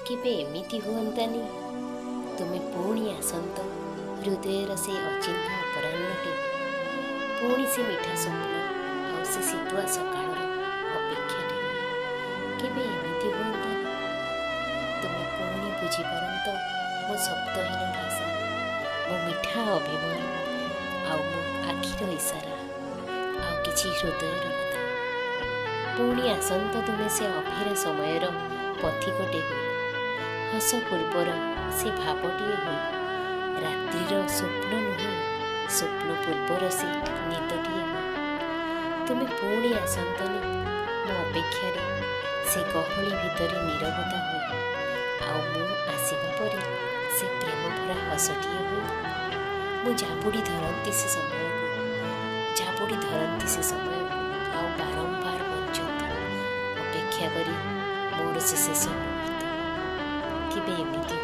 କେବେ ଏମିତି ହୁଅନ୍ତାନି, ତୁମେ ପୁଣି ଆସନ୍ତ ହୃଦୟର ସେ ଅଚିହ୍ନା ଅପରାହ୍ନଟି, ପୁଣି ସେ ମିଠା ସ୍ୱପ୍ନ ଆଉ ସେ ଶୀତୁଆ ସକାଳର ଅପେକ୍ଷାରେ। କେବେ ଏମିତି ହୁଅନ୍ତାନି, ତୁମେ ପୁଣି ବୁଝିପାରନ୍ତ ମୋ ଶବ୍ଦହୀନ ଭାଷା, ମୋ ମିଠା ଅଭିମାନ ଆଉ ମୋ ଆଖିର ଇସାରା ଆଉ କିଛି ହୃଦୟର କଥା। ପୁଣି ଆସନ୍ତ ତୁମେ ସେ ଅଫେରା ସମୟର ପଥିକଟେ ହୋଇ, ହସ ପୂର୍ବର ସେ ଭାବଟିଏ ହୋଇ, ରାତ୍ରିର ସ୍ୱପ୍ନ ନୁହେଁ, ସ୍ୱପ୍ନ ପୂର୍ବର ସେ ନିଦଟିଏ ହୋଇ। ତୁମେ ପୁଣି ଆସନ୍ତନି ମୋ ଅପେକ୍ଷାରେ ସେ ଗହଳି ଭିତରେ ନୀରବତା ହୋଇ, ଆଉ ମୁଁ ଆସିବା ପରେ ସେ ପ୍ରେମଭରା ହସଟିଏ ହୋଇ। ମୁଁ ଜାବୁଡ଼ି ଧରନ୍ତି ସେ ସମୟକୁ, ଜାବୁଡ଼ି ଧରନ୍ତି ସେ ସମୟକୁ, ଆଉ ବାରମ୍ବାର ବଞ୍ଚନ୍ତି ଅପେକ୍ଷା କରି ମୋର ସେ ଶେଷ ମୁହୂର୍ତ୍ତ। କେବେ ଏମିତି